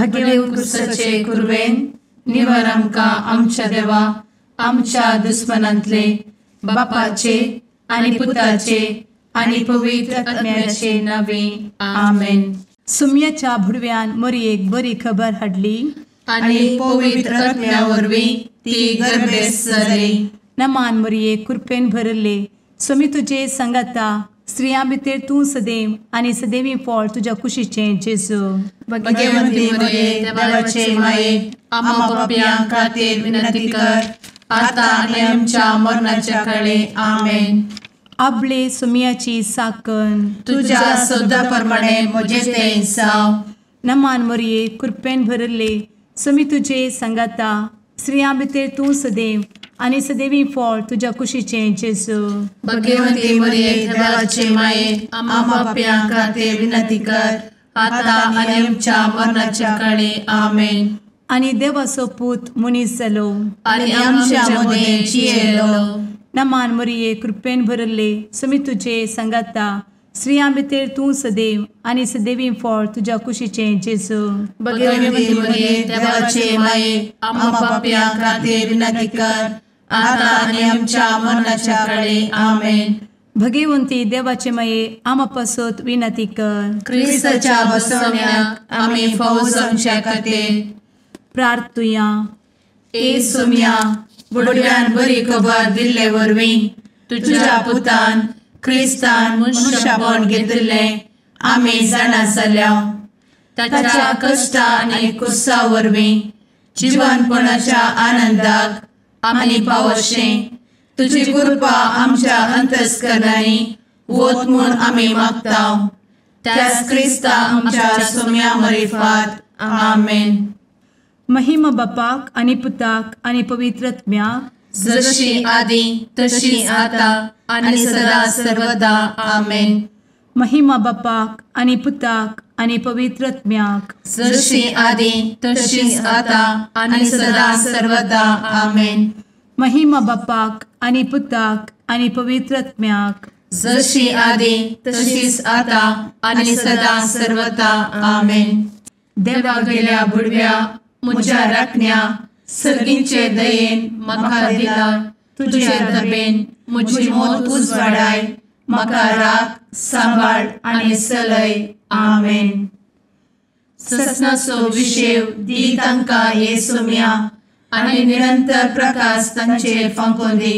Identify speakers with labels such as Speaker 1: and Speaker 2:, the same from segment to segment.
Speaker 1: भगेव कुरवेन निवर आमकां आमच्या देवा आमच्या दुस्मनांतले बापाचे आनी पुताचे आनी पवित्र आत्म्याचे नावे आमेन.
Speaker 2: सुम्याच्या भुडव्यान मोरयेक बरी खबर हाडली
Speaker 1: आनी पवित्र आत्म्या वरवीं ती गर्भेस्त जाली.
Speaker 2: नमान मोरये, कृपेन भरले, स्वामी तुजे संगाता, स्त्रियां भितर तूं सदैव आनी सदैवी फळ तुज्या कुशीचें जेजू.
Speaker 1: भगवंती मोरये, देवाचे माये, आम्हा पापयां खातीर विनंती कर आता आनी आमच्या मरणाच्या काळे. आमेन.
Speaker 2: आपले सुम्याची साकन
Speaker 1: तुज्या सदा प्रमाणे म्हजें तें जावं.
Speaker 2: नमान मोरये, कृपेन भरले, स्वामी तुजे संगाता, स्त्रियां भितर तूं सदैव आनी सदैवी फळ तुज्या कुशीचें जेजू.
Speaker 1: भगवंती मोरये, देवाचे माये, आम्हा पापयां खातीर विनंती कर आता आनी आमच्या मरणाच्या काळे. आमेन.
Speaker 2: आनी देवाचो पूत मनीस जालो
Speaker 1: आनी आमच्या मदें जियेलो.
Speaker 2: नमान मोरये, कृपेन भरले, स्वामी तुजे संगाता, स्त्रियां भितर तूं सदैव आनी सदैवी फळ तुज्या कुशीचें जेजू.
Speaker 1: भगवंती मोरये, देवाचे माये, आम्हा पापयां खातीर विनंती कर आता आनी आमच्या मरणाच्या काळे. आमेन.
Speaker 2: भगवंती देवाचे माये, आम्हा पासत विनंती कर.
Speaker 1: क्रिस्ताच्या बसवण्याक आमी फावो जावच्या खातीर
Speaker 2: प्रार्थुया.
Speaker 1: ए सुम्या, बुडव्यान बरी खबर दिल्ले वरवीं तुज्या पुतान क्रिस्तान मनशापण घेतिल्लें आमी जाणा जाल्या. ताच्या कश्टा आनी कुसा वरवीं जिवनपणाच्या आनंदाक आमी पावशें तुजी कृपा आमच्या अंतस्करणांनी वत म्हूण आमी मागता. त्याच क्रिस्ता आमच्या सुम्या मरिफात. आमेन.
Speaker 2: महिमा बापाक आनी पुताक आनी पवित्र आत्म्याक,
Speaker 1: जशी आदी तशी आता आनी सदा सर्वदा. आमेन.
Speaker 2: महिमा बापाक आनी पुताक आनी पवित्र आत्म्याक,
Speaker 1: जशी आदी तशी आता आनी सदा सर्वदा. आमेन.
Speaker 2: महिमा बापाक आनी पुताक आनी पवित्र आत्म्याक,
Speaker 1: जशी आदी तशीच आता आनी सदा सर्वदा. आमेन. देवा गेल्या बुडव्या म्हज्या राखण्या सर्गींचे दयेन म्हाका दिला तुजे दबेन म्हजी मोत उजवाडाय, म्हाका राख सांबाळ आनी सलय. आमेन. ससनाचो विशेव दी तांकां हे सुम्या आनी निरंतर प्रकाश तांचेर फांकोवन दी,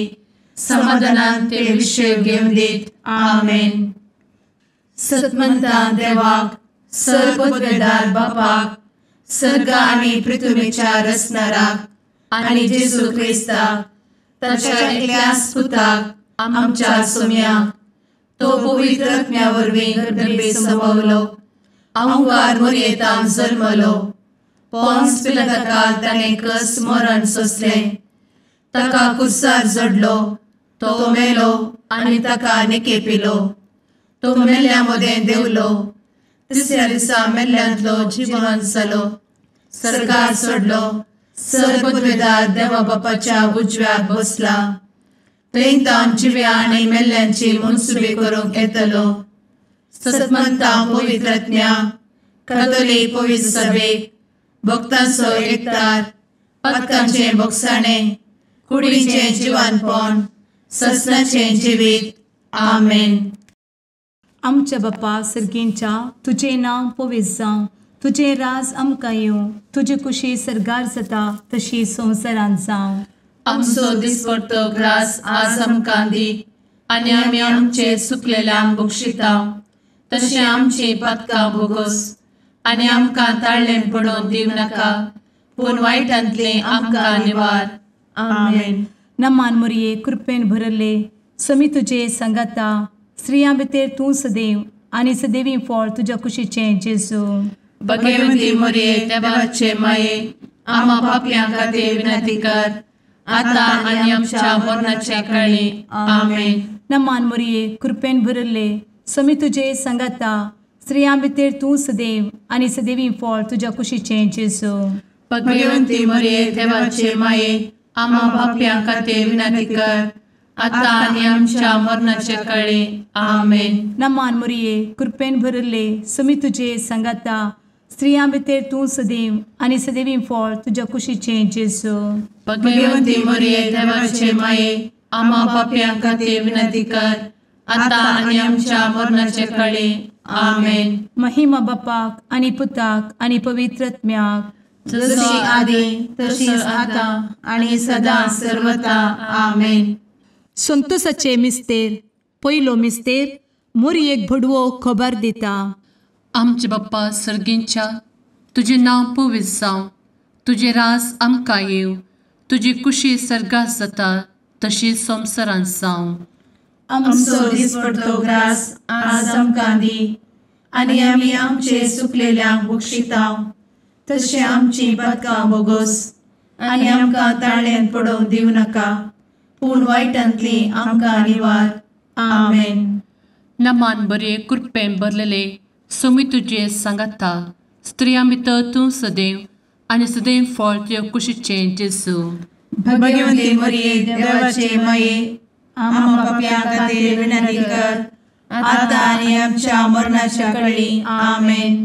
Speaker 1: समाधानान ते विशेव घेवन दीत. आमेन. सतमंता देवाक, सर्वपदवेदार बापाक, सर्ग आनी पृथ्वीच्या रचणाराक आनी जेजू क्रिस्ताक ताच्या एकल्याच पुताक आमच्या सुम्याक, तो पवित्र आत्म्या वरवीं गर्भे संभवलो, अहंकार मोरयेतान जल्मलो, पोन्स पिलाताकाल ताणें कस मरण सोंसलें, ताका कुर्सार जडलो, तो मेलो आनी ताका निकेपिलो, तो मेल्ल्या मदें देंवलो, तिसऱ्या दिसा मेल्ल्यांतलो जिवन जालो, सर्गार सोडलो, सर्वपदवेदार देवा बापाच्या उजव्याक बसला, थंय तावन जिव्या आनी मेल्ल्यांची मनसुबी करूंक येतलो. सतमंता पवित्र आत्म्या, कातोलीक पवित्र सभेक, भक्तांचो एकतार, पातकांचें भोगसाणें, कुडीचें जिवानपण, ससनाचें जिवीत. आमेन.
Speaker 2: आमच्या बापा सर्गींच्या, तुजें नांव पवित्र जावं, तुजें राज आमकां येवं, तुजी कुशी सर्गार जाता तशी संवसारांत जावं.
Speaker 1: आमचो दिसपडतो ग्रास आज आमकां दी आनी आमी आमचे सुकलेल्यांक बक्षिता तशें आमची पातकां भोगोस आनी आमकां ताळ्ळें पडोवन दिवं नाका, पूण वायटांतलें आमकां निवार. आमेन.
Speaker 2: नमान मोरये, कृपेन भरले, स्वामी तुजे संगाता, स्त्रियां भितर तूं सदैव आनी सदैवी फळ तुज्या कुशीचें जेजू.
Speaker 1: भगवंती मोरये, देवाचे माये, आम्हा पापयां खातीर विनंती कर आता आनी आमच्या मरणाच्या काळी. आमेन.
Speaker 2: नमान मोरये, कृपेन भरले, स्वामी तुजे संगाता, स्त्रियां भितर तूं सदैव आनी सदैवी फळ तुज्या कुशीचें जेजू.
Speaker 1: भगवंती मोरये, देवाचे माये, आम्हा पापयां खातीर विनंती कर आता आनी आमच्या मरणाच्या काळी. आमेन.
Speaker 2: नमान मोरये, कृपेन भरले, स्वामी तुजे संगाता, स्त्रियां भितर तूं सदैव आनी सदैवी फळ तुज्या कुशीचें जेजू।
Speaker 1: भगवंती मरिये देवाचे माये आम्हा पाप्यां खातीर विनंती कर आतां आनी आमच्या मरणाचे काळी। आमेन।
Speaker 2: महिमा बापाक आनी पुताक आनी पवित्र आत्म्याक,
Speaker 1: जशी आदी तशीच आतां आनी सदां सर्वता। आमेन।
Speaker 2: संतोषाचे मिस्तेर पयलो मिस्तेर मोरयेक भडवो खबर दिता।
Speaker 1: आमचे बाप्पा सर्गींच्या तुजें नांव पवित्र जावं, तुजें राज आमकां येवं, तुजी कुशी सर्गात जाता तशी संवसारांत जावं। आमचो दिसपडतो ग्रास आज आमकां दी आनी आमी आमचे सुकलेल्यांक बक्षिता तशें आमची पातकां बोगोस आनी आमकां ताळ्यांत पडोवंक दिवं नाका, पूण वायटांतली आमकां निवार। आमेन। नमान बरे कृपेन भरलेले सोमी तुजे सांगाता, स्त्रियां भितर तूं सदैव आनी सदैव फळ तुज्या कुशीचें जेजू। भगवंती मरिये देवाचे माये आम्हा पाप्यां खातीर विनंती कर आतां आनी आमच्या मरणाच्या काळी। आमेन।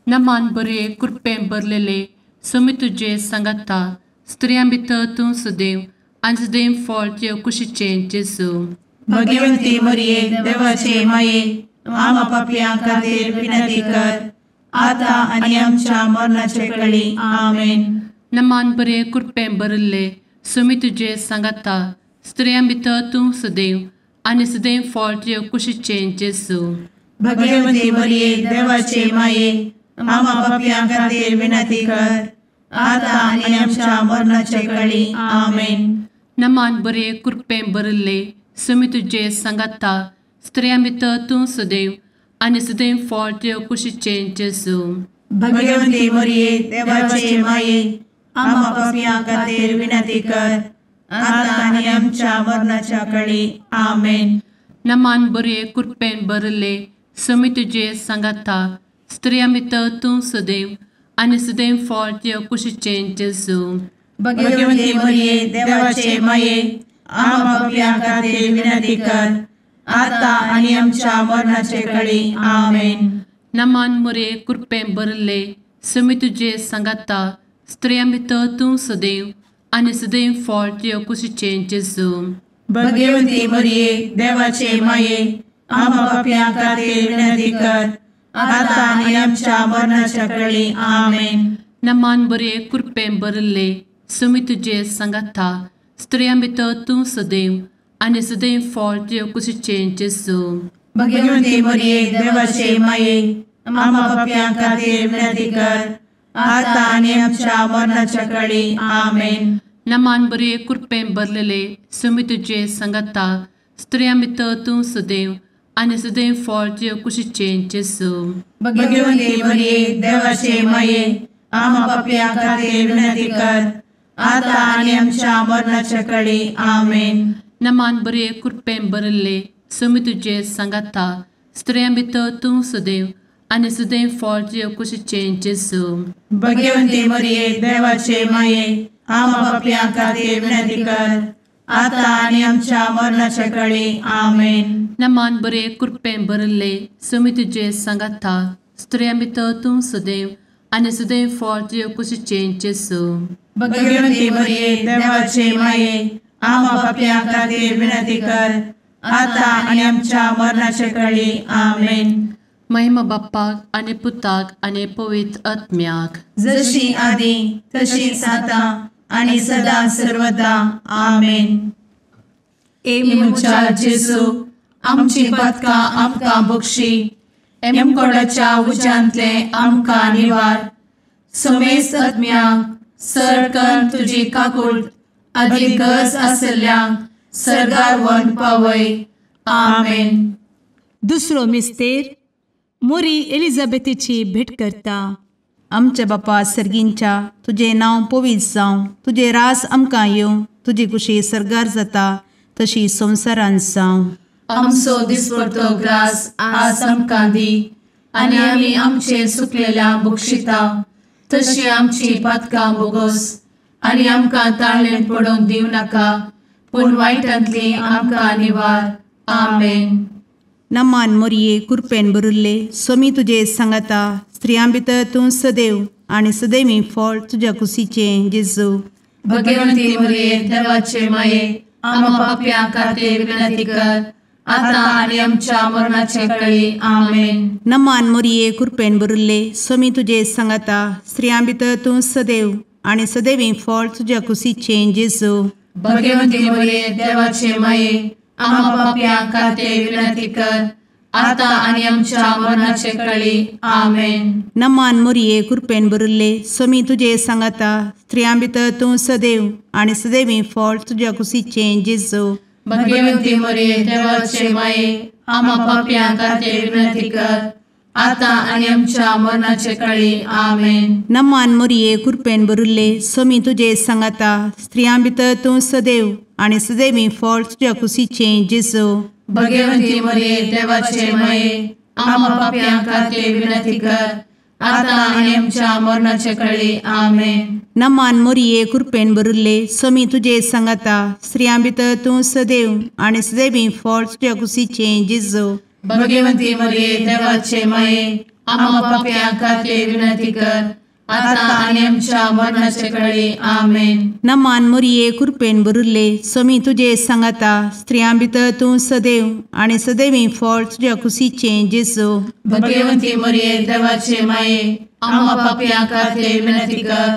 Speaker 1: नमान बरे कृपेन भरलेले सोमी तुजे सांगाता, स्त्रियां भितर तूं सदैव आनी सदैव फळ तुज्या कुशीचें जेजू। भगवंती मरिये देवाचे माये आम्हा पाप्यां खातीर विनंती कर आतां आनी आमच्या मरणाच्या काळी। आमेन। नमान बरे कृपेन भरिल्ले सोमी तुजे सांगाता, स्त्रियां भितर तूं सदैव आनी सदैव फळ तुज्या कुशीचें जेजू। भगवंती मरिये देवाचे माये आम्हा पाप्यां खातीर विनंती कर आतां आनी आमच्या मरणाच्या काळी। आमेन। नमान बरे कृपेन भरिल्ले सोमी तुजे सांगाता, स्त्रियां भितर तूं सदैव आनी सदैव फळ तुज्या कुशीचें जेजू। भगवंती मरिये देवाचे माये आम्हा पाप्यां खातीर विनंती कर आतां आनी आमच्या मरणाच्या काळी। आमेन। नमान बरे कृपेन भरिल्ले सोमी तुजे सांगाता, स्त्रियां भितर तूं सदैव आनी सदैव फळ तुज्या कुशीचें जेजू। भगवंती मरिये देवाचे माये आम्हा पाप्यां खातीर विनंती कर आतां आनी आमच्या मरणाचे काळी। आमेन। नमान मरिये कृपेन भरिल्ले सोमी तुजे सांगाता, स्त्रियां भितर तूं सदैव आनी सदैव फळ तुज्या कुशीचें जेजू। भगवंती मरिये देवाचे माये आम्हा पाप्यां खातीर विनंती कर आतां आनी आमच्या मरणाच्या काळी। आमेन। नमान बरे कृपेन भरिल्ले सोमी तुजे सांगाता, स्त्रियां भितर तूं सदैव आनी सदैव फळ तुज्या कुशीचें जेजू। भगवंती मरिये देवाचे माये आम्हा पाप्यां खातीर विनंती कर आतां आनी आमच्या मरणाच्या काळी। आमेन। नमान बरे कृपेन भरलेले सोमी तुजे सांगाता, स्त्रियां भितर तूं सदैव आनी सदैव फळ तुज्या कुशीचें जेजू। भगवंती मरिये देवाचे माये आम्हा पाप्यां खातीर विनंती कर आतां आनी आमच्या मरणाच्या काळी। आमेन। नमान बरे कृपेन भरिल्ले सोमी तुजे सांगाता, स्त्रियां भितर तूं सदैव आनी सदैव फळ तुज्या कुशीचें जेजू। भगवंती मरिये देवाचे माये आम्हा पाप्यां खातीर विनंती कर आतां आनी आमच्या मरणाच्या काळी। आमेन। नमान बरे कृपेन भरिल्ले सोमी तुजे सांगाता, स्त्रियां भितर तूं सदैव आनी सदैव फळ तुज्या कुशीचें जेजू। भगवंती मरिये देवाचे माये आम्हा पाप्यां खातीर विनंती कर आतां आनी आमच्या मरणाच्या काळी। आमेन। महिमा बाप्पाक आनी पुताक आनी पवित्र आत्म्याक, जशी आदी तशीच आतां आनी सदां सर्वदा। आमेन। ए म्हज्या जेजू आमची पातकां आमकां बक्षी, एमकोडाच्या उज्यांतले आमकां निवार, समेस्त आत्म्यांक सर तुजी काकूट आदी गरज आसल्ल्यांक सर्गार व्हरून पावय। आमेन।
Speaker 2: दुसरो मिस्तेर मोरी एलिझाबेथीची भेट करता।
Speaker 3: आमच्या बापा सर्गींच्या तुजें नांव पवित्र जावं, तुजें रास आमकां येवं, तुजी कुशी सर्गार जाता तशी संवसारांत जावं।
Speaker 1: आमचो दिसपडतो ग्रास आज आमकां दी आनी आमी आमचे सुकलेल्या बक्षिता तशी आमची पातकां बोगोस आनी आमकां ताळ्ळें पडोवंक दिवं नाका, पूण वायटांतली आमकां निवार। आमेन।
Speaker 3: नमान मोरये कुरपेन बरुल्ले स्वामी तुजे सांगाता, स्त्रियां भितर तूं सदैव आनी सदैवी फळ तुज्या कुशीचें जेजू।
Speaker 1: भगवंती मरिये देवाचे माये आम्हा पाप्यां खातीर विनंती कर आता आनी आमच्या मरणाचे वेळी। आमेन।
Speaker 3: नमान मोरये कृपेन भरिल्ले स्वामी तुजे सांगाता स्त्रियां भितर तूं सदैव आनी सदैवी फळ तुज्या कुशीचें जेजू।
Speaker 1: भगवंती मरिये देवाचे माये आम्हा पाप्यां खातीर विनंती कर आता आनी आमच्या मरणाचे वेळी। आमेन।
Speaker 3: नमान मोरये कृपेन भरिल्ले स्वामी तुजे सांगाता स्त्रियां भितर तूं सदैव आनी सदैवी फळ तुज्या कुशीचें जेजू।
Speaker 1: भगवंती मरिये देवाचे माये आम्हा पाप्यां खातीर विनंती कर आता आनी आमच्या मरणाचे वेळी। आमेन।
Speaker 3: नमान मोरये कृपेन भरिल्ले स्वामी तुजे सांगाता स्त्रियां भितर तूं सदैव आनी सदैवी फळ तुज्या कुशीचें जेजू।
Speaker 1: भगवंती मरिये देवाचे माये आम्हा पाप्यां खातीर विनंती कर आता आनी आमच्या मरणाचे वेळी। आमेन।
Speaker 3: नमान मोरये कृपेन भरिल्ले स्वामी तुजे सांगाता स्त्रियां भितर तूं सदैव आनी सदैवी फळ तुज्या कुशीचें जेजू।
Speaker 1: भगवंती मरिये देवाचे माये आम्हा पाप्यां खातीर विनंती कर आता आनी आमच्या मरणाचे वेळी। आमेन।
Speaker 3: नमान मोरये कृपेन भरिल्ले स्वामी तुजे सांगाता स्त्रियां भितर तूं सदैव आनी सदैवी फळ तुज्या कुशीचें जेजू।
Speaker 1: भगवंती मरिये देवाचे माये आम्हा पाप्यां खातीर विनंती कर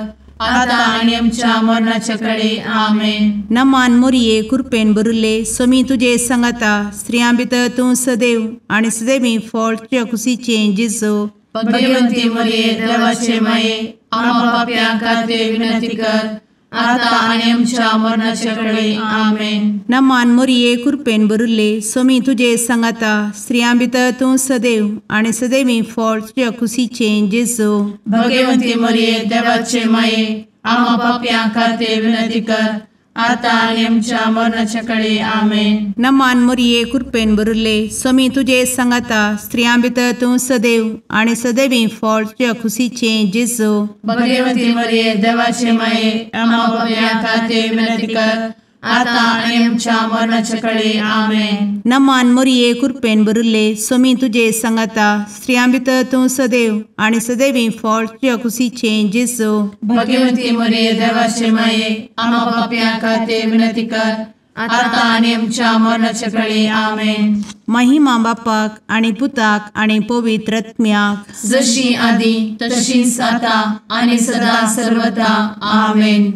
Speaker 1: आता आनी आमच्या मरणाचे वेळी। आमेन।
Speaker 3: नमान मोरये कृपेन भरिल्ले स्वामी तुजे सांगाता स्त्रियां भितर तूं सदैव आनी सदैवी फळ तुज्या कुशीचें जेजू।
Speaker 1: भगवंती मरिये देवाचे माये आम्हा पाप्यां खातीर विनंती कर आता आनी आमच्या मरणाचे वेळी। आमेन।
Speaker 3: नमान मोरये कृपेन भरिल्ले स्वामी तुजे सांगाता स्त्रियां भितर तूं सदैव आनी सदैवी फळ तुज्या कुशीचें जेजू।
Speaker 1: भगवंती मरिये देवाचे माये आम्हा पाप्यां खातीर विनंती कर आता आनी आमच्या मरणाचे वेळी। आमेन।
Speaker 3: नमान मोरये कृपेन भरिल्ले स्वामी तुजे सांगाता स्त्रियां भितर तूं सदैव आनी सदैवी फळ तुज्या कुशीचें जेजू।
Speaker 1: भगवंती मरिये देवाचे माये आम्हा पाप्यां खातीर विनंती कर आता आनी आमच्या मरणाचे वेळी। आमेन।
Speaker 3: नमान मोरये कृपेन भरिल्ले स्वामी तुजे सांगाता स्त्रियां भितर तूं सदैव आनी सदैवी फळ तुज्या कुशीचें जेजू।
Speaker 1: भगवंती मरिये देवाचे माये आम्हा पाप्यां खातीर विनंती कर आता आनी आमच्या मरणाचे वेळी। आमेन।
Speaker 3: महिमा बापाक आनी पुताक आनी पवित्र आत्म्याक,
Speaker 1: जशी आदी तशीच आता आनी सदा सर्वदा। आमेन।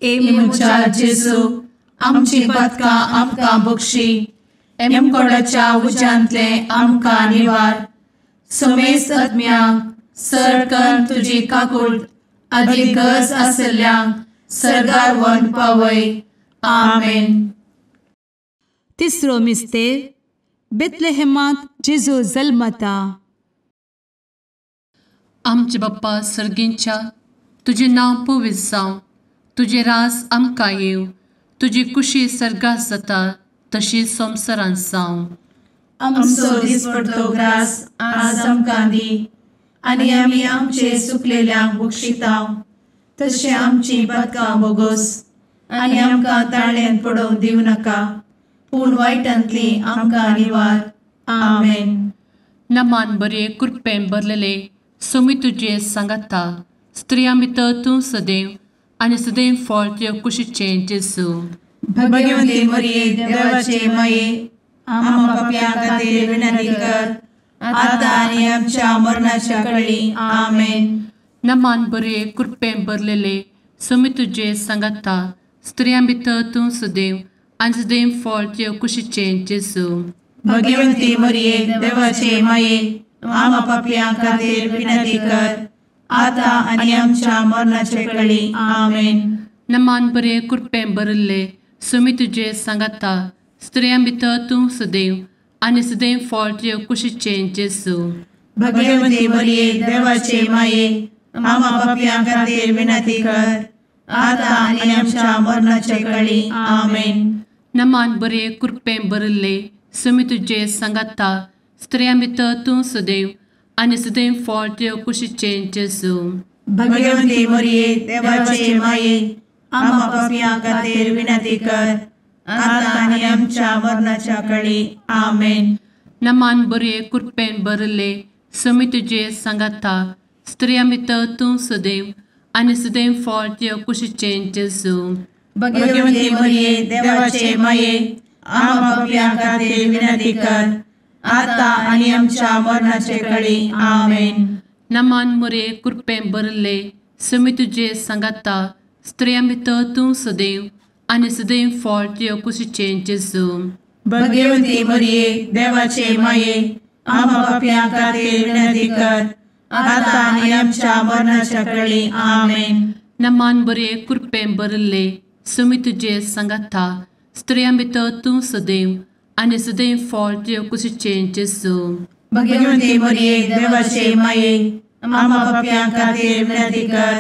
Speaker 1: ए म्हज्या जेजू आमची पातकां आमकां बक्षी, एमकोडाच्या उज्यांतले आमकां निवार, समेस्त आत्म्यांक सरकन तुजी काकूट आदी गरज आसल्ल्यांक सर्गार व्हरून पावय। आमेन।
Speaker 2: तिसरो मिस्तेर बेथलेहेमांत जेजू जल्मता।
Speaker 1: आमचे बाप्पा सर्गींच्या तुजें नांव पवित्र जावं, तुजें राज आमकां येवं, तुजी कुशी सर्गात जाता तशी संवसारांत जावं।
Speaker 4: आमचो दिसपडतो ग्रास आज आमकां दी आनी आमी आमचे सुकलेल्यांक बक्षिता तशें आमची पातकां बोगोस आनी आमकां ताळ्यान पडोवंक दिवं नाका, पूण वायटांतली आमकां निवार। आमेन।
Speaker 1: नमान बरे कृपेन भरलेले स्वामी तुजे सांगाता स्त्रियां भितर तूं सदैव आनी सदैव फळ तुज्या कुशीचें जेजू।
Speaker 4: भगवंती मरिये देवाचे माये आम्हा पाप्यां खातीर विनंती कर आता आनी आमच्या मरणाच्या वेळी। आमेन।
Speaker 1: नमान बरे कृपेन भरलेले स्वामी तुजे सांगाता स्त्रियां भितर तूं सदैव आनी सदैव फळ तुज्या कुशीचें जेजू।
Speaker 4: भगवंती मरिये देवाचे माये आम्हा पाप्यां खातीर विनंती कर आता आनी आमच्या मरणाचे वेळी। आमेन।
Speaker 1: नमान बरे कृपेन भरिल्ले स्वामी तुजे सांगाता स्त्रियां भितर तूं सदैव आनी सदैव फळ तुज्या कुशीचें जेजू।
Speaker 4: भगवंती मरिये देवाचे माये आम्हा पाप्यां खातीर विनंती कर आता आनी आमच्या मरणाचे वेळी। आमेन।
Speaker 1: नमान बरे कृपेन भरिल्ले स्वामी तुजे सांगाता स्त्रियां भितर तूं सदैव आनी सदैव फळ तुज्या कुशीचें जेजू।
Speaker 4: भगवंती मरिये देवाचे माये आम्हा पाप्यां खातीर विनंती कर आता आनी आमच्या मरणाच्या वेळी। आमेन।
Speaker 1: नमान बरे कृपेन भरिल्ले समी तुजे सांगाता, स्त्रियां भितर तूं सदैव आनी सदैव फळ तुज्या कुशीचें जेजू।
Speaker 4: भगवती मरिये देवाचे माये, आम्हा पाप्यां खातीर विनंती कर, आता आनी आमच्या मरणाचे कळी। आमेन।
Speaker 1: नमान मोरये, कृपेन भरिल्ले, समी तुजे सांगाता, स्त्रियां भितर तूं सदैव आनी सदैव फळ तुज्या कुशीचें जेजू।
Speaker 4: भगवती मरिये देवाचे माये, आम्हा पाप्यां खातीर विनंती कर, आता आनी आमच्या मरणाच्या कळी। आमेन।
Speaker 1: नमान बरे, कृपेन भरिल्ले, समी तुजे सांगाता, स्त्रियां भितर तूं सदैव आनी सदैव फळ तुज्या कुशीचें जेजू।
Speaker 4: भगवती मरिये देवाचे माये, आम्हा पाप्यां खातीर विनंती कर,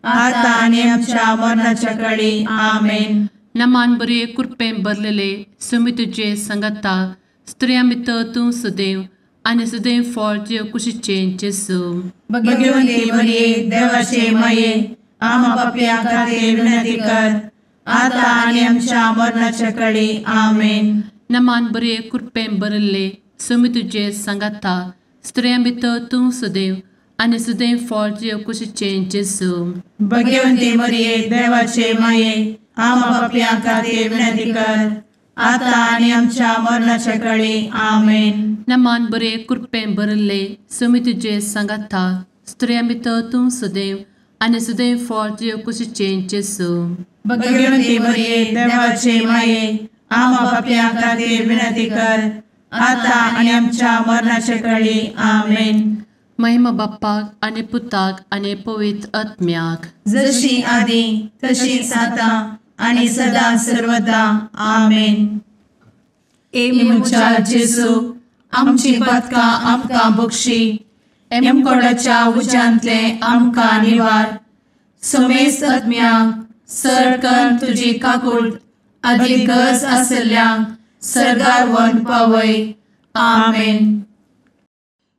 Speaker 4: आता आनी आमच्या मरणाच्या कळी। आमेन।
Speaker 1: नमान बरे, कृपेन भरलेले, समी तुजे सांगाता, स्त्रियां भितर तूं सदैव आनी सदैव फळ तुज्या कुशीचें जेजू।
Speaker 4: भगवती मरिये देवाचे माये, आम्हा पाप्यां खातीर विनंती कर, आता आनी आमच्या मरणाच्या कळी। आमेन।
Speaker 1: नमान बरे, कृपेन भरिल्ले, समी तुजे सांगाता, स्त्रियां भितर तूं सदैव आनी सदैव फळ तुज्या कुशीचें जेजू।
Speaker 4: भगवती मरिये देवाचे माये, आम्हा पाप्यां खातीर विनंती कर, आता आनी आमच्या मरणाच्या कळी। आमेन।
Speaker 1: नमान बरे, कृपेन भरिल्ले, समी तुजे सांगाता, स्त्रियां भितर तूं सदैव आनी सदैव फळ तुज्या कुशीचें जेजू।
Speaker 4: भगवती मरिये देवाचे माये, आम्हा पाप्यां खातीर विनंती कर, आता आनी आमच्या मरणाच्या कळी। आमेन।
Speaker 1: महिमा बाप्पाक आनी पुताक आनी पवित्र आत्म्याक,
Speaker 4: जशी आदी तशीच आता आनी सदा सर्वदा। आमेन।
Speaker 2: ए
Speaker 4: म्हज्या जेजू, आमची पातकां आमकां बक्षी, एमकोडाच्या उज्यांतले आमकां निवार, समेस्त आत्म्यांक सरकन तुजी काकूट आदी गरज आसल्ल्यांक सर्गार व्हरून पावय। आमेन।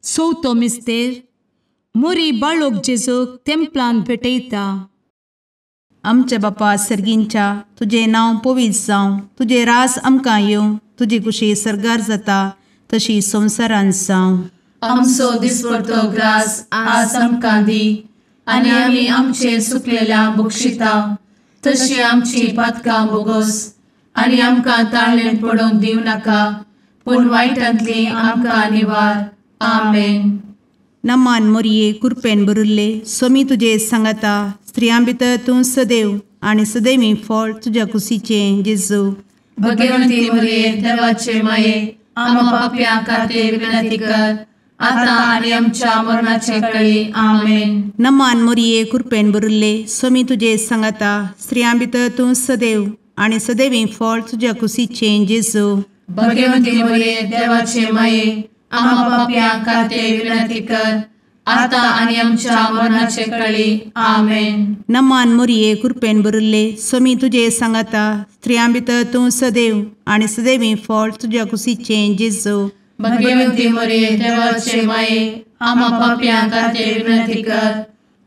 Speaker 2: चवथो मिस्तेर, मोरी बाळोक जेजूक तेंपलान भेटयता।
Speaker 3: आमच्या बापा सर्गींच्या, तुजें नांव पवित्र जावं, तुजें राज आमकां येवं, तुजी कुशी सर्गार जाता तशी संवसारांत जावं।
Speaker 1: आमचो दिसपडतो ग्रास आज आमकां दी, आनी आमी आमचे सुकलेल्या बक्षिता, तशी आमची पातकां बोगोस, आनी आमकां ताळेन पडोवंक दिवं नाका, पूण वायटांतली आमकां निवार। आमेन।
Speaker 3: नमान मोरये, कृपेन भरिल्ले, स्वामी तुजे सांगाता, स्त्रियां भितर तूं सदैव आनी सदैवी फळ तुज्या कुशीचें जेजू।
Speaker 1: भगवती मरिये देवाचे माये, आम्हा पाप्यां खातीर विनंती कर, आता आनी आमच्या मरणाचे कळी। आमेन।
Speaker 3: नमान मोरये, कृपेन भरिल्ले, स्वामी तुजे सांगाता, स्त्रियां भितर तूं सदैव आनी सदैवी फळ तुज्या कुशीचें जेजू।
Speaker 1: भगवती मरिये देवाचे माये, आम्हा पाप्यां खातीर विनंती कर, आता आनी आमच्या मरणाचे कळी। आमेन।
Speaker 3: नमान मोरये, कृपेन भरिल्ले, स्वामी तुजे सांगाता, स्त्रियां भितर तूं सदैव आनी सदैवी फळ तुज्या कुशीचें जेजू।
Speaker 1: भगवती मरिये देवाचे माये, आम्हा पाप्यां खातीर विनंती कर,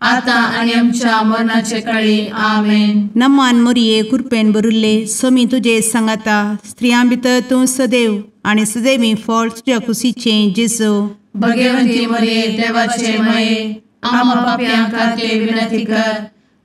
Speaker 1: आता आनी आमच्या मरणाचे कळी। आमेन।
Speaker 3: नमान मोरये, कृपेन भरिल्ले, स्वामी तुजे सांगाता, स्त्रियां भितर तूं सदैव आनी सदैवी फळ तुज्या कुशीचें जेजू।
Speaker 1: भगवती मरिये देवाचे माये, आम्हा पाप्यां खातीर विनंती कर,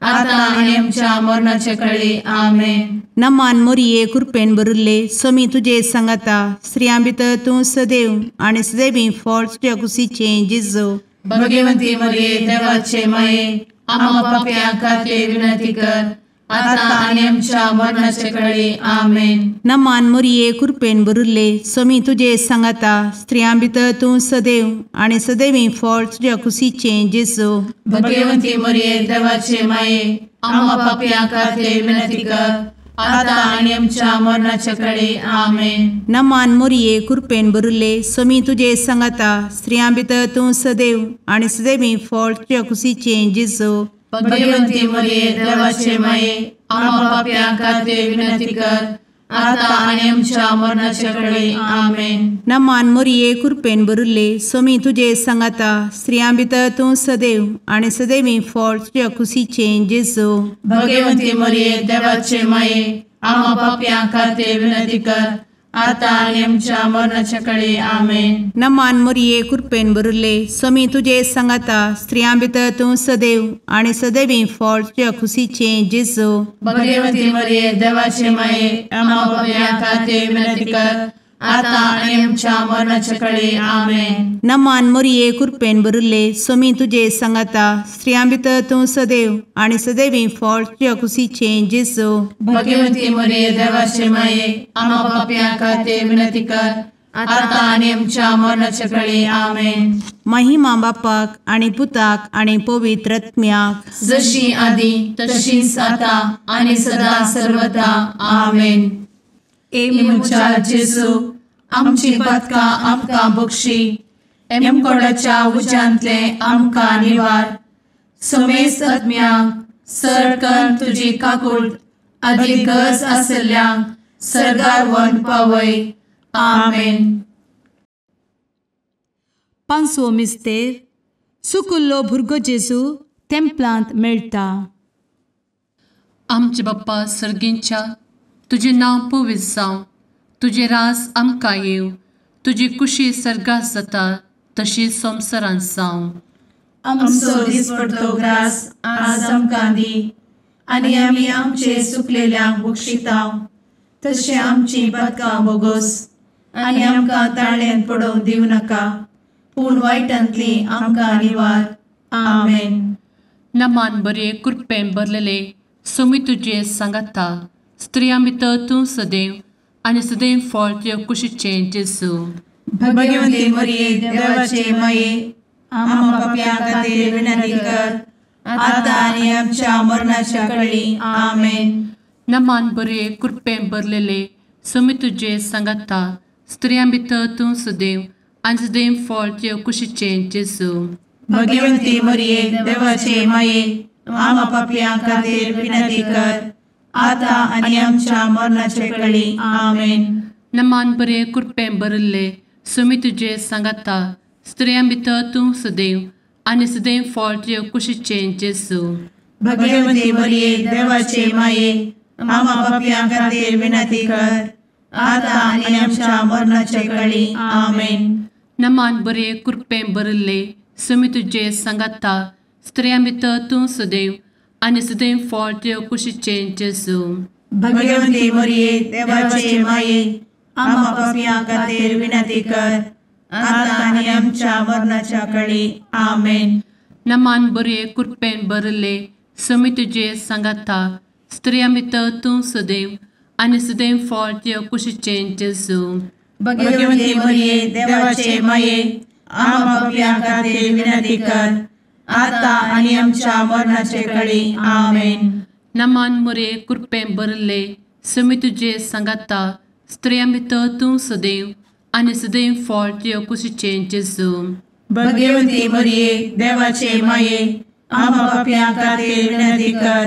Speaker 1: आता आनी आमच्या मरणाचे कळी। आमेन।
Speaker 3: नमान मोरये, कृपेन भरिल्ले, स्वामी तुजे सांगाता, स्त्रियां भितर तूं सदैव आनी सदैवी फळ तुज्या कुशीचें जेजू।
Speaker 1: भगवती मरिये देवाचे माये, आम्हा पाप्यां खातीर विनंती कर, आता आनी आमच्या मरणाचे कळी। आमेन।
Speaker 3: नमान मोरये, कृपेन भरिल्ले, स्वामी तुजे सांगाता, स्त्रियां भितर तूं सदैव आनी सदैवी फळ तुज्या कुशीचें जेजू।
Speaker 1: भगवती मरिये देवाचे माये, आम्हा पाप्यां खातीर विनंती कर, आता आनी आमच्या मरणाचे कळी। आमेन।
Speaker 3: नमान मोरये, कृपेन भरिल्ले, स्वामी तुजे सांगाता, स्त्रियां भितर तूं सदैव आनी सदैवी फळ तुज्या कुशीचें जेजू।
Speaker 1: भगवती मरिये देवाचे माये, आम्हा पाप्यां खातीर विनंती कर, आता आनी आमच्या मरणाचे कळी। आमेन।
Speaker 3: नमान मोरये, कृपेन भरिल्ले, स्वामी तुजे सांगाता, स्त्रियां भितर तूं सदैव आनी सदैवी फळ तुज्या कुशीचें जेजू।
Speaker 1: भगवती मरिये देवाचे माये, आम्हा पाप्यां खातीर विनंती कर, आतां आनी आमच्या मरणाच्या कळे आमेन.
Speaker 3: नमान मोरये कृपेन भरिल्ले स्वामी तुजे सांगाता स्त्रियां भितर तूं सदैव आनी सदैवी फळ तुज्या खुशीचें जेजू.
Speaker 1: भगवती मरिये देवाचे माये आम्हा पाप्यां खातीर विनंती कर आतां आनी आमच्या मरणाच्या कळे आमेन.
Speaker 3: नमान मोरये कृपेन भरिल्ले स्वामी तुजे सांगाता स्त्रियां भितर तूं सदैव आनी सदैवी फळ तुज्या खुशीचें जेजू.
Speaker 1: भगवती मरिये देवाचे माये आम्हा पाप्यां खातीर विनंती कर आतां आनी आमच्या मरणाच्या कळे आमेन.
Speaker 3: महिमा बापाक आनी पुताक आनी पवित्र आत्म्याक
Speaker 1: जशी आदी तशीच आतां आनी सदा सर्वदा आमेन. ए म्हज्या जेजू आमची पातकां आमकां बक्षी एमकोडाच्या उज्यांतले आमकां निवार समेस्त आत्म्यांक सरकन तुजी काकूट आदी गरज आसल्ल्यांक सरगार वन पावय आमेन.
Speaker 2: पांचवो मिस्तेर सुकुल्लो भुरगो जेजू तेम्पलांत मेळटा.
Speaker 1: आमचे बाप्पा सर्गींच्या तुजें नांव पवित्र जावं, तुजें राज आमकां येवं, तुजी कुशी सर्गात जाता तशी संवसारांत जावं. आमचो दिसपडतो ग्रास आज आमकां दी आनी आमी आमचे सुकलेल्यांक बक्षितांव तशें आमची पातकां बोगोस आनी आमकां ताळ्यांत पडोवंक दिवं नाका पूण वायटांतली आमकां निवार आमेन. नमान बरे कृपेन भरलेले स्वामी तुजे सांगाता स्त्रियां भितर तूं सदैव आनी सदैव फळ तुज्या कुशीचें जेजू. भगवती मरिये देवाचे माये आम्हा पाप्यां खातीर विनंती कर आतां आनी आमच्या मरणाच्या कळी आमेन. नमान बरे कृपेन भरलेले स्वामी तुजे सांगाता स्त्रियां भितर तूं सदैव आनी सदैव फळ तुज्या कुशीचें जेजू. भगवती मरिये देवाचे माये आम्हा पाप्यां खातीर विनंती कर आतां आनी आमच्या मरणाचे कळी आमेन. नमान बरे कृपेन भरिल्ले स्वामी तुजे सांगाता स्त्रियां भितर तूं सदैव आनी सदैव फळ तुज्या कुशीचें जेजू. भगवती मरिये देवाचे माये आम्हा पाप्यां खातीर विनंती कर आतां आनी आमच्या मरणाचे कळी आमेन. नमान बरे कृपेन भरिल्ले स्वामी तुजे सांगाता स्त्रियां भितर तूं सदैव आनी सदैव फळ तुज्या कुशीचें जेजू. भगवती मरिये देवाचे माये आम्हा पाप्यां खातीर विनंती कर आतां आनी आमच्या मरणाच्या कळी आमेन. नमान बरे कृपेन भरिल्ले स्वामी तुजे सांगाता स्त्रियां भितर तूं सदैव आनी सदैव फळ तुज्या कुशीचें जेजू. भगवती मरिये देवाचे माये आम्हा पाप्यां खातीर विनंती कर आतां आनी आमच्या मरणाचे कळी आमेन. नमान मरिये कृपेन भरिल्ले स्वामी तुजे सांगाता स्त्रियां भितर तूं सदैव आनी सदैव फळ तुज्या कुशीचें जेजू. भगवती मरिये देवाचे माये आम्हा पाप्यां खातीर विनंती कर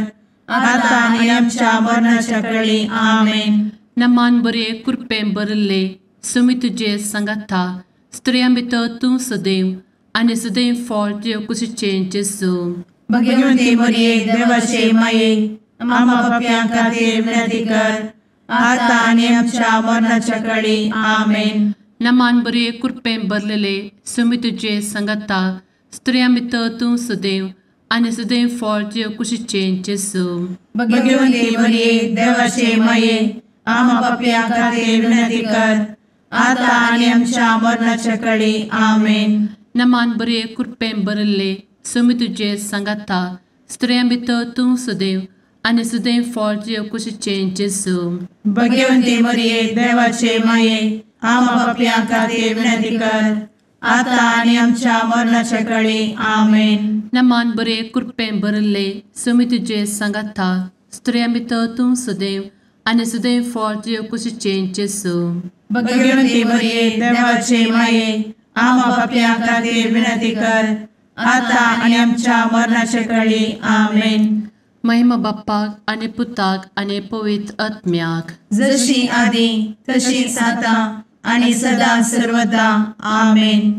Speaker 1: आतां आनी आमच्या मरणाच्या कळी आमेन. नमान बरे कृपेन भरिल्ले स्वामी तुजे सांगाता स्त्रियां भितर तूं सदैव आनी सदैव फळ तुज्या कुशीचें जेजू. भगवती मरिये देवाचे माये आम्हा पाप्यां खातीर विनंती कर आतां आनी आमच्या मरणाच्या कळी आमेन. नमान बरे कृपेन भरलेले स्वामी तुजे सांगाता स्त्रियां भितर तूं सदैव आनी सदैव फळ तुज्या कुशीचें जेजू. भगवती मरिये देवाचे माये आम्हा पाप्यां खातीर विनंती कर आतां आनी आमच्या मरणाच्या कळी आमेन. नमान बरे कृपेन भरिल्ले स्वामी तुजे सांगाता स्त्रियां भितर तूं सदैव आनी सदैव फळ तुज्या कुशीचें जेजू. भगवती मरिये देवाचे माये आम्हा पाप्यां खातीर विनंती कर आतां आनी आमच्या मरणाच्या कळी आमेन. नमान बरे कृपेन भरिल्ले स्वामी तुजे सांगाता स्त्रियां भितर तूं सदैव आनी सदैव फळ तुज्या कुशीचें जेजू. भगवती मरिये देवाचे माये आम्हा पाप्यां खातीर विनंती कर आतां आनी आमच्या मरणाच्या कळी आमेन. महिमा बाप्पाक आनी पुताक आनी पवित्र आत्म्याक जशी आदी तशीच आतां आनी सदा सर्वदा आमेन.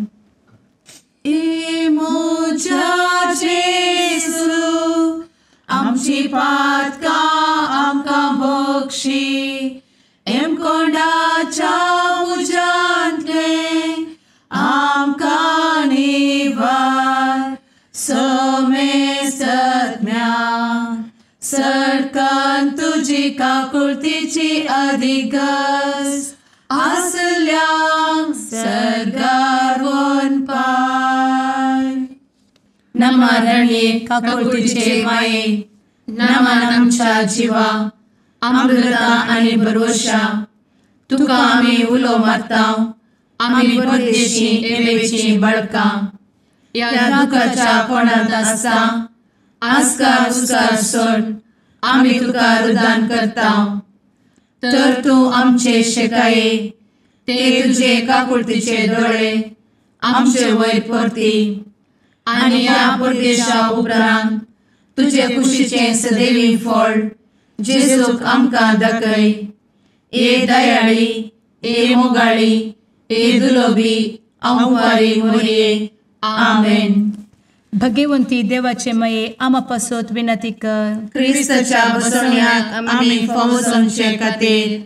Speaker 1: ए म्हज्या जेजू आमची पातकां आमकां बक्षी एमकोंडाच्या तुजी काकुळतीची अधिगस आसल्यांक सर्गार वनपाय. नमा रणये काकुळतीचे माये, नमन आमच्या जिवा, अमृता आनी भरवशा, तुका आमी उलो मारता, आमी परदेशी एवेची बळकां, ह्या दुखाच्या कोणांत आसता आस्कार उस्कार सोड आमी तुका रुदान करता. तर तूं आमचे शेकाये ते तुजे काकुळतीचे दोळे आमचे वयर परती आनी ह्या परदेशा उपरांत तुजे कुशीचें सदैवी फळ जेजूक आमकां दाखय. ए दयाळी, ए मोगाळी, ए दुलोबी अंवारी मोरये. आमेन.
Speaker 2: भगवंती देवाचे मये आमा पासत विनंती कर.
Speaker 4: क्रिस्ताच्या बसवण्याक आमी फावो जावचे खातीर.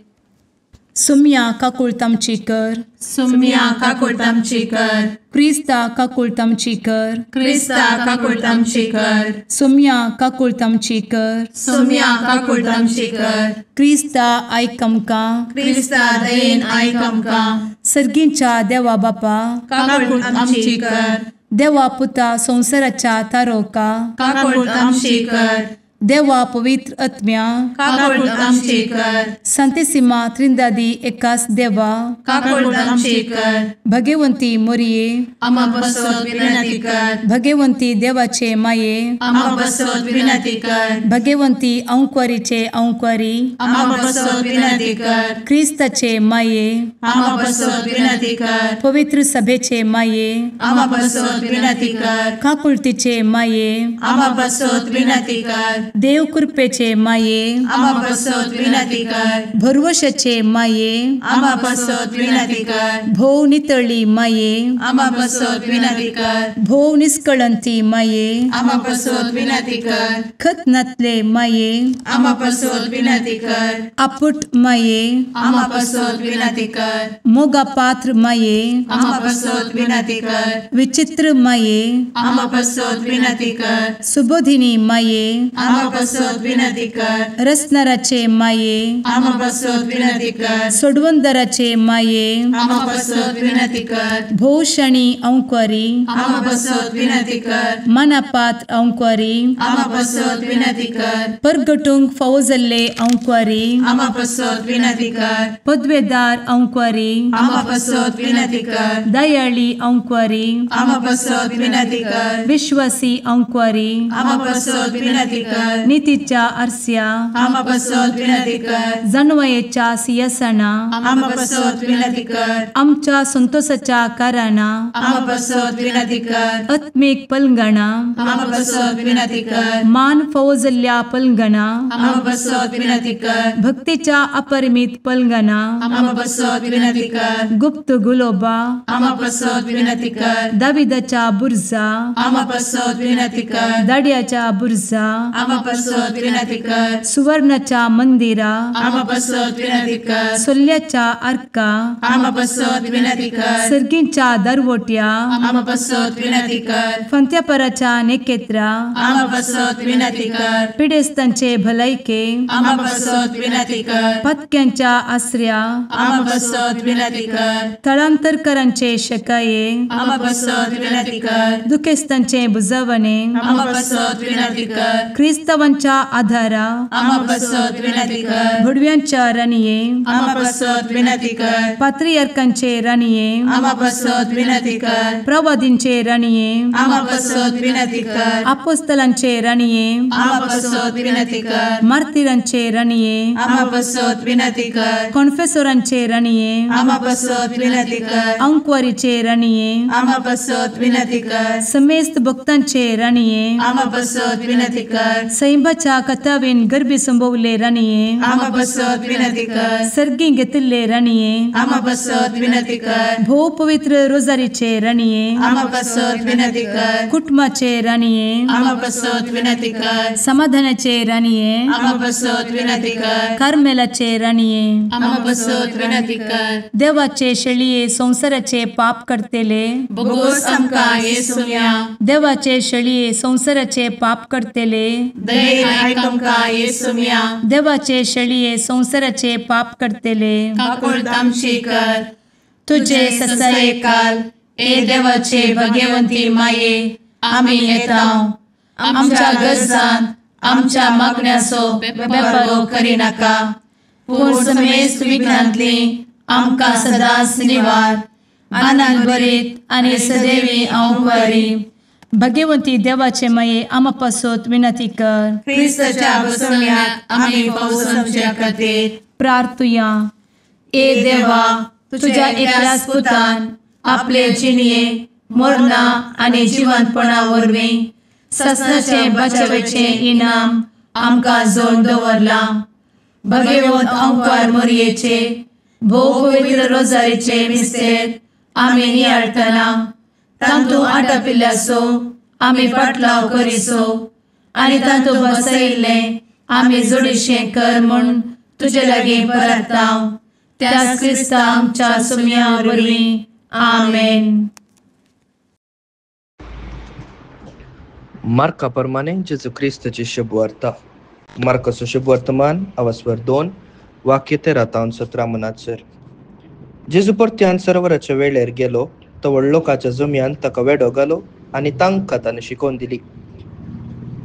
Speaker 2: सुम्या काकुळत आमची कर.
Speaker 4: सुम्या काकुळत आमची कर.
Speaker 2: क्रिस्ता काकुळत आमची कर.
Speaker 4: क्रिस्ता काकुळत आमची कर.
Speaker 2: सुम्या काकुळत आमची कर.
Speaker 4: सुम्या काकुळत आमची कर.
Speaker 2: क्रिस्ता आयक आमकां.
Speaker 4: क्रिस्ता दयेन आयक आमकां.
Speaker 2: सर्गींच्या देवा बापा
Speaker 4: काकुळत आमची कर.
Speaker 2: देवा पुता संवसाराच्या तारोका
Speaker 4: काकुळत आमची कर.
Speaker 2: देवा पवित्र आत्म्या
Speaker 4: काकुळत आमची कर.
Speaker 2: संतेसिमा त्रिंदादी एकास देवा
Speaker 4: काकुळत आमची कर.
Speaker 2: भगवंती मोरये
Speaker 4: आमा पासत विनंती कर.
Speaker 2: भगवंती देवाचे माये
Speaker 4: आमा पासत विनंती कर.
Speaker 2: भगवंती अंकुरीचे अंकुरी
Speaker 4: आमा पासत विनंती कर.
Speaker 2: क्रिस्ताचे माये
Speaker 4: आमा पासत विनंती कर.
Speaker 2: पवित्र सभेचे माये
Speaker 4: आमा पासत विनंती कर.
Speaker 2: काकुळतीचे माये
Speaker 4: आमा पासत विनंती कर.
Speaker 2: देव कृपेचे माये
Speaker 4: आमा पासत विनंती कर.
Speaker 2: भरवशाचे माये
Speaker 4: आमा पासत विनंती कर.
Speaker 2: भोव नितळी माये
Speaker 4: आमा पासत विनंती कर.
Speaker 2: भोव निष्कळंती माये
Speaker 4: आमा पासत विनंती कर.
Speaker 2: खत नातले माये
Speaker 4: आमा पासत विनंती कर.
Speaker 2: आपुट माये
Speaker 4: आमा पासत विनंती कर.
Speaker 2: मोगा पात्र माये
Speaker 4: आमा पासत विनंती कर.
Speaker 2: विचित्र माये
Speaker 4: आमा पासत विनंती कर.
Speaker 2: सुबोधिनी माये
Speaker 4: आमा पासत विनंती कर.
Speaker 2: रसनाराचे माये
Speaker 4: आमा पासत विनंती कर.
Speaker 2: सोडवंदराचे माये
Speaker 4: आमा पासत विनंती कर.
Speaker 2: भोवशणी अंकुरी
Speaker 4: आमा पासत विनंती कर.
Speaker 2: मनापात्र अंकुरी
Speaker 4: आमा पासत विनंती कर.
Speaker 2: परगटूंक फावो जाल्ले अंकुरी
Speaker 4: आमा पासत विनंती कर.
Speaker 2: पदवेदार अंकुरी
Speaker 4: आमा पासत विनंती कर.
Speaker 2: दयाळी अंकुरी
Speaker 4: आमा पासत विनंती कर.
Speaker 2: विश्वासी अंकुरी
Speaker 4: आमा पासत विनंती कर.
Speaker 2: नितीच्या आरस्या
Speaker 4: आमा पासत विनंती कर.
Speaker 2: जानवयेच्या सिंहासना
Speaker 4: आमा पासत विनंती कर.
Speaker 2: आमच्या संतोषाच्या कारणा
Speaker 4: आमा पासत विनंती कर.
Speaker 2: आत्मीक पलंगणा
Speaker 4: आमा पासत विनंती कर.
Speaker 2: मान फावो जाल्ल्या पलंगणा
Speaker 4: आमा पासत विनंती कर.
Speaker 2: भक्तीच्या अपरिमित पलंगणा
Speaker 4: आमा पासत विनंती कर.
Speaker 2: गुप्त गुलोबा
Speaker 4: आमा पासत विनंती कर.
Speaker 2: दाविदाच्या बुर्जा
Speaker 4: आमा पासत विनंती कर.
Speaker 2: दाड्याच्या बुर्जा
Speaker 4: आमा पासत विनंती कर.
Speaker 2: सुवर्णाच्या मंदिरा
Speaker 4: आमा पासत विनंती कर.
Speaker 2: सोल्ल्याच्या आर्का
Speaker 4: आमा पासत विनंती कर.
Speaker 2: सर्गींच्या दरवट्या
Speaker 4: आमा पासत विनंती कर.
Speaker 2: फंत्यापराच्या नेकेत्रा
Speaker 4: आमा पासत विनंती कर.
Speaker 2: पिडेस्तांचे भलायके
Speaker 4: आमा पासत विनंती कर.
Speaker 2: पत्क्यांच्या आसऱ्या
Speaker 4: आमा पासत विनंती कर.
Speaker 2: थळांतरकरांचे शकाये
Speaker 4: आमा पासत विनंती कर.
Speaker 2: दुखेस्तांचे बुजवणे
Speaker 4: आमा पासत विनंती कर.
Speaker 2: क्रिस्तावांच्या आधारा
Speaker 4: आमा पासत विनंती कर.
Speaker 2: भुडव्यांच्या राणये
Speaker 4: आमा पासत विनंती कर.
Speaker 2: पात्रियार्कांचे राणये
Speaker 4: आमा पासत विनंती कर.
Speaker 2: प्रवादींचे राणये
Speaker 4: आमा पासत विनंती कर.
Speaker 2: आपोस्तलांचे राणये
Speaker 4: आमा पासत विनंती कर.
Speaker 2: मार्तिरांचे राणये
Speaker 4: आमा पासत विनंती कर.
Speaker 2: कॉन्फेसोरांचे राणये
Speaker 4: आमा पासत विनंती कर.
Speaker 2: अंकुवारीचे राणये
Speaker 4: आमा पासत विनंती कर.
Speaker 2: समेस्त भक्तांचे राणये
Speaker 4: आमा पासत विनंती कर.
Speaker 2: सैंबाच्या कथावेन गर्भी संभवले राणये
Speaker 4: आमा पासत विनंती कर.
Speaker 2: सर्गी घेतिल्ले राणये
Speaker 4: आमा पासत विनंती कर.
Speaker 2: भोव पवित्र रोजारीचे राणये
Speaker 4: आमा पासत विनंती कर.
Speaker 2: कुटुंबाचे राणये
Speaker 4: आमा पासत विनंती कर.
Speaker 2: समाधानाचे राणये
Speaker 4: आमा पासत विनंती कर.
Speaker 2: कार्मेलाचे राणये
Speaker 4: आमा पासत विनंती कर.
Speaker 2: देवाचे शेळये संवसाराचे पाप करतेले
Speaker 4: बोगोस आमकां येसुम्या
Speaker 2: देवाचे शेळये संवसाराचे पाप करतेले
Speaker 1: दयेन आयक आमकां येसुम्या।
Speaker 2: देवाचे शेळये संवसाराचे पाप करतले
Speaker 1: काकुळट आमची कर।
Speaker 2: तुजे
Speaker 1: ससायेकाल ए देवाचे भगवंती माये आमी येता आमच्या गरजान आमच्या मागण्याचो बेपर्वो करिनाका पूण समेस्त विघ्नांतली आमकां सदांच निवार। आनंद भरीत आनी सदैवी अंवकारी
Speaker 2: भगवंती देवाचे माये आमा पासत विनंती कर।
Speaker 1: क्रिस्ताच्या बसवण्याक आमी पावसाच्या खातीर
Speaker 2: प्रार्थुया।
Speaker 1: ए देवा तुझ्या एकल्याच पुतान आपले जिणये मरणा आनी जिवंतपणा वरवीं ससनाचे बचावेचे इनाम आमकां जोडून दवरलां। भगवंत अंकार मोरयेचे भोव पवित्र रोजारीचे मिस्तेर आमी नियाळटना तांतू आटापिल्ल्याचो आमी पाटलाव करिसो आनी तांतू बसयिल्लें आमी जोडीशें कर म्हूण तुजे लागीं परता त्याच क्रिस्ता आमच्या सुम्या वरवीं आमेन।
Speaker 5: मार्का प्रमाणे जेजू क्रिस्ताची शुभवार्ता। मार्काचो शुभवर्तमान आवासवर 2 वाक्य 13 तावन 17 मनाचेर। जेजू परत्यान सरोवराच्या वेळेर गेलो तो व्हड लोकाच्या जमयान ताका वेडो घालो आनी तांकां ताणें शिकोवन दिली।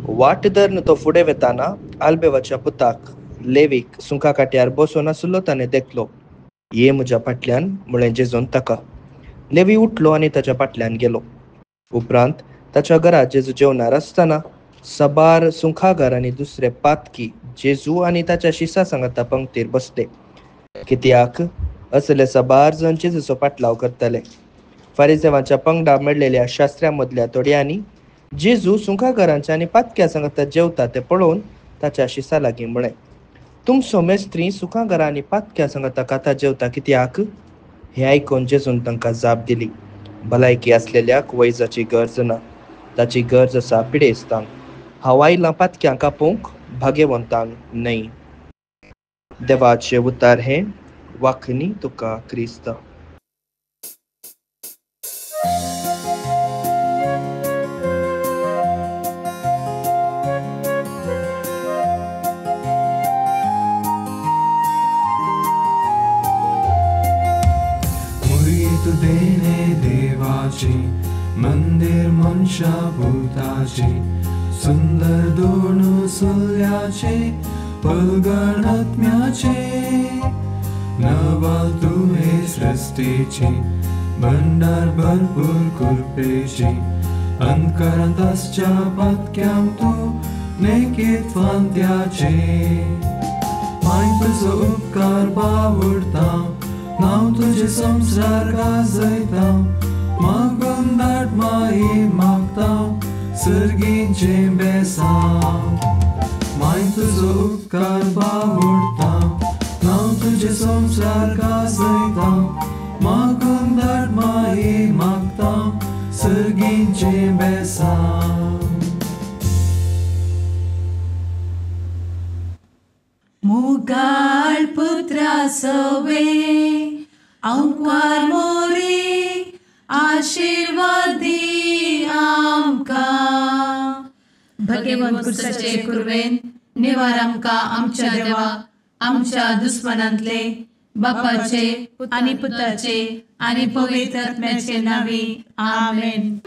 Speaker 5: वाट धरून तो फुडें वेताना आल्बेवाच्या पुताक लेवीक सुंका काट्यार बसून आसलो ताणें देखलो। ये म्हज्या फाटल्यान म्हळें जेजून ताका। लेवी उठलो आनी ताच्या फाटल्यान गेलो। उपरांत ताच्या घरा जेजू जेवणार आसतना सबार सुंखागार आनी दुसरे पातकी जेजू आनी ताच्या शिसा सांगाता पंक्तीर बसले, कित्याक असले सबार जण जेजूचो पाटलाव करताले। फारिजेवांच्या पंगडा मेळलेल्या शास्त्र्या मदल्या थोड्यांनी जेजू सुंखागारांच्या आनी पातक्या सांगाता जेवता ते पळोवन ताच्या शिसा लागीं म्हळें, तुमचो मेस्त्री सुखाघरां आनी पातक्या सांगाता खाता जेवता कित्याक? हें आयकून जेजून तांकां जाप दिली, भलायकी आसलेल्याक वैजाची गरज ना, ताची गरज आसा पिडेस्तांक। हांव आयलां पातक्यांक आपोवंक, भाग्यवंतांक न्हय। देवाचे उतार हें वाखणी तुका क्रिस्ता।
Speaker 6: देवाची मंदिर मनशा भूताची सुंदर दोन सुल्याचे पलगण आत्म्याचे नवाल तुहे सृष्टीची भंडार भरपूर कृपेची अंतकरांत आसच्या पातक्यांक तूं नेकीत फांत्याचे माय तुजो उपकार बावडता नांव तुजें संवसार गाजयता मागून धाड माई मागता सर्गीचें बेसांव माय तुजो उपकार बावडता नांव तुजें संवसार गाजयता मागून धाड माई मागता सर्गीचें बेसांव।
Speaker 1: मुगाळ पुत्रा सवे अंकार मोरी आशीर्वादी आमकां। भगवंत कुर्साचे कुर्वेन निवार आमकां आमच्या देवा आमच्या दुस्मनांतले बापाचे
Speaker 2: आनी पुताचे आनी पवित्र आत्म्याचे नांवी आमेन।